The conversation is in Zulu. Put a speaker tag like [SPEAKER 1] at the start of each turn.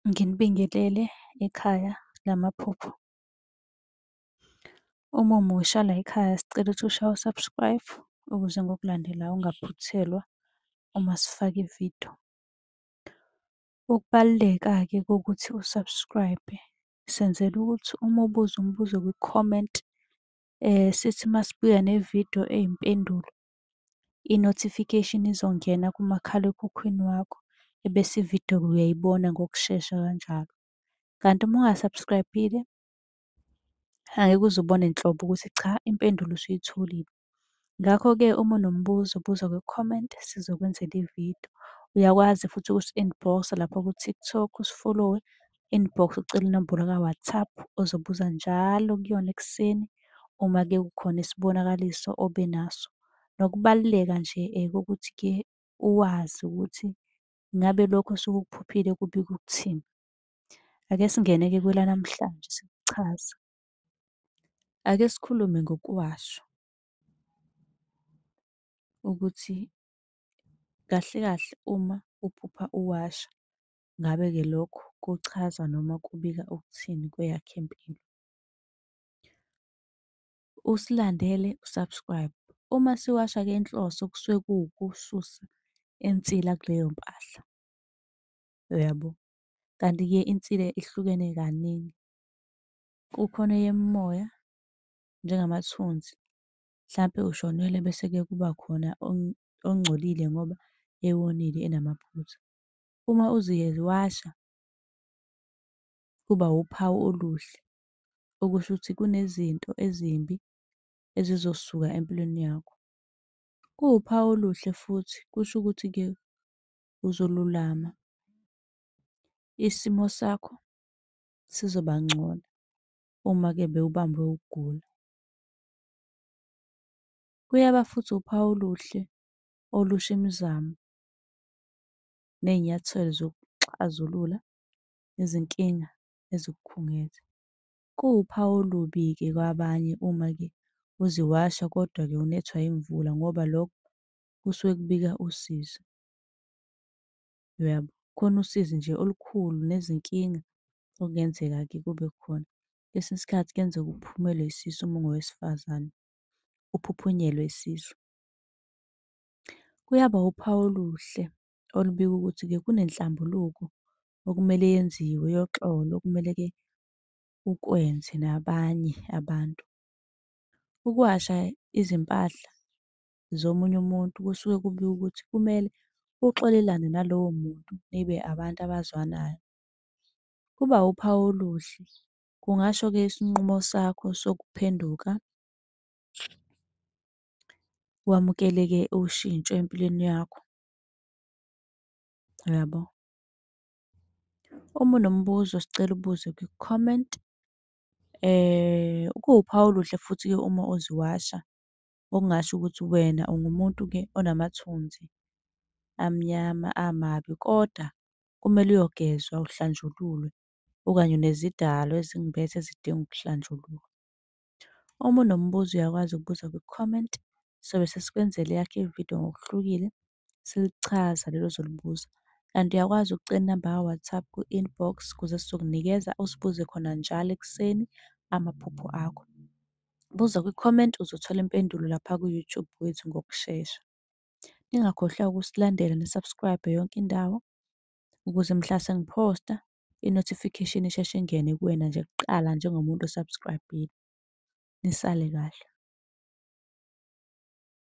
[SPEAKER 1] Nginibingelele ekhaya lamaphupho. Uma umusha layikhaya sicela ukuthi ushaye u-subscribe ukuze ngokulandelayo ungaphuthelwa uma sifaka ividiyo. Ukubaluleka-ke kokuthi u-subscribe-e, senzela ukuthi uma ubuza umbuzo kwi-comment, sithi uma sibuya nevidiyo eyimpendulo, i-notification izongena kumakhalekhukhwini wakho, ebese ividiyo-ke uyayibona ngokushesha kanjalo. Kanti uma unga-subscribe-ile, angeke uze ubone nhlobo ukuthi cha impendulo usuyitholile. Ngakho-ke uma unombuzo buza kwi-comment sizokwenzela ividiyo. Uyakwazi futhi ukusi-inbox-a lapha ku-TikTok usifolowe, inbox ucele inombolo ka-WhatsApp ozobuza njalo kuyona ekuseni uma-ke kukhona isibonakaliso obe naso. Nokubaluleka nje kokuthi-ke uwazi ukuthi ngabe lokhu osuke ukuphuphile kubika ukuthini. Ake singene-ke kwelanamhlanje sikuchaze. Ake sikhulume ngokuwashwa ukuthi kahle kahle uma uphupha uwasha, ngabe-ke lokho kuchaza noma kubika ukuthini kweyakho impilo. Usilandele u-subscribe. Uma siwasha-ke inhloso kusuke kuwukususa insila kuleyo mpahla, uyabo? Kanti-ke insila ihlukene kaningi, kukhona eyemimoya njengamathunzi, hlampe ushonelwe bese-ke kuba khona ongcolile ngoba ewonile enamaphutha. Uma uziwasha kuba wuphawu oluhle, okusho ukuthi kunezinto ezimbi ezizosuka empilweni yakho. Kuwuphawu oluhle futhi kusho ukuthi-ke uzolulama, isimo sakho sizoba ngcono uma-ke bewubambe ukugula. Kuyaba futhi uphawu oluhle olusho imizamo ney'nyathelo zokuxazulula izinkinga ezikukhungethe. Kuwuphawu olubi-ke kwabanye uma-ke uziwasha kodwa-ke unethwa yimvula ngoba lokho kusuke kubika usizi, uyabo? Khona usizi nje olukhulu nezinkinga okungenzeka-ke kube khona. Kwesinye isikhathi kuyenzeka uphumelwe isisu uma ungowesifazane, uphuphunyelwe isisu. Kuyaba uphawu oluhle olubika ukuthi-ke kunenhlambuluko okumele yenziwe yoxolo okumele-ke ukwenze nabanye abantu. Ukuwasha izimpahla zomunye umuntu kusuke kubika ukuthi kumele uxolelane nalowo muntu, nibe abantu abazwanayo. Kuba wuphawu oluhle, kungasho-ke isinqumo sakho sokuphenduka, wamukele-ke ushintsho empilweni yakho, uyabo? Uma unombuzo sicela ubuze kwi-comment. Kuwuphawu oluhle futhi-ke uma uziwasha, okungasho ukuthi wena ungumuntu-ke onamathunzi amnyama amabi, kodwa kumele uyogezwa uhlanjululwe, okanye unezidalwa ezikumbethe ezidinga ukuhlanjululwa. Uma unombuzo uyakwazi ukubuza kwi-comment, sobe sesikwenzela eyakho ividiyo ngokuhlukile, silichaza lelo ozolibuza. Kanti uyakwazi ukucela inamba ka-WhatsApp kwi-inbox ukuze sizokunikeza usibuze khona njalo ekuseni amaphupho akho. Buza kwi-comment uzothola impendulo lapha ku-YouTube wethu ngokushesha. Ningakhohlwa ukusilandela ni-subscribe yonke indawo ukuze mhla sengiphosta i-notification isheshe ingene kuwena nje kuqala njengomuntu o-subscribe-ile. Nisale kahle.